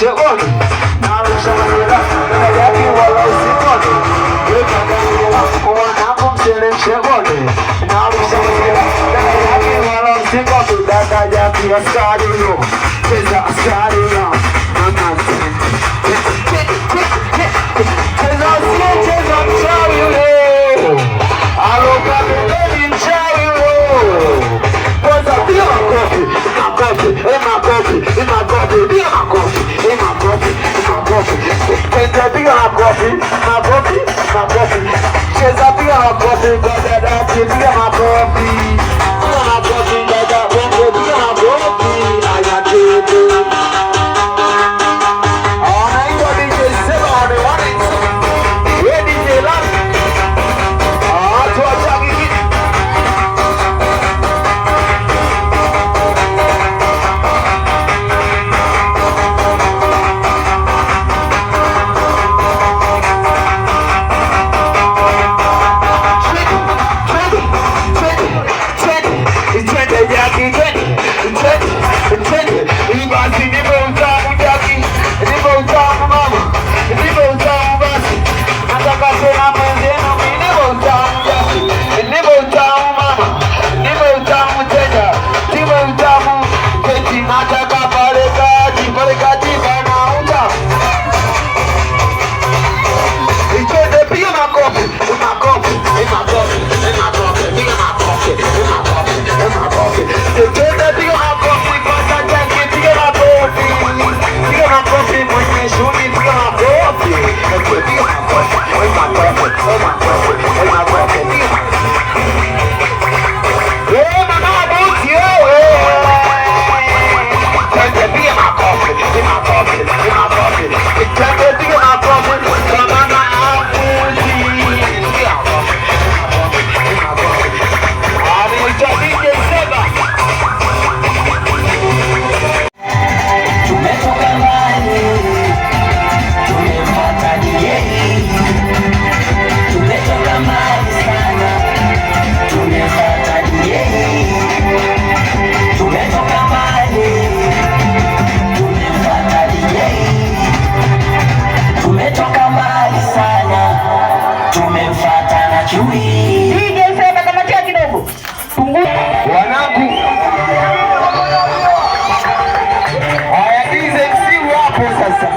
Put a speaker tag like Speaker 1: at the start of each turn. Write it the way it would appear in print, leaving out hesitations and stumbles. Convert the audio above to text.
Speaker 1: Mteremshe narusha masela dada yake wala usikone. Weka wanangu mteremshe narusha masela dada yake wala usikone. Dada yake askari yo, cheza askari yo, mama cheza asiyecheza mchawi yule, aloka pembeni mchawi yule. Kwanza piga makofi, makofi, makofi, makofi, piga makofi, makofi, makofi. Kwanza piga makofi, makofi, makofi. Cheza piga makofi kwa dada, piga makofi. Piga makofi dada, bongo piga makofi. Aya twende. Anaitwa DJ Seba on the one and two. We DJ Lam. Tuachagi kitu. 20, 20, 20, Jackie, 20, 20, 20. Basi nipe utamu Jackie, nipe utamu mama, nipe utamu basi. Nataka tena mwenzenu, mimi nipe utamu Jackie, nipe utamu mama, nipe utamu tena, nipe utamu keti, nataka pale kati pana utamu. Twende piga makofi, makofi, makofi, makofi, piga makofi, makofi, makofi. Twende piga makofi kwanza Jackie, piga makofi. Piga makofi mwenye shughuli, piga makofi. Piga makofi, makofi, makofi, makofi, piga. Eh, mama buti wewe. Twende piga makofi, makofi, makofi. Twende piga makofi kwa mama Abuti. Piga makofi, makofi, makofi. Anaitwa DJ Seba.
Speaker 2: Tumetoka mbali, tumempata DJ. Tumetoka mbali sana, tumempata DJ. Tumetoka mbali, tumempata DJ. Tumetoka mbali sana, tumemfuata na chui.
Speaker 3: DJ Seba, kamatia kidogo. Punguza.
Speaker 1: Wanangu. Haya, DJ MC wapo sasa.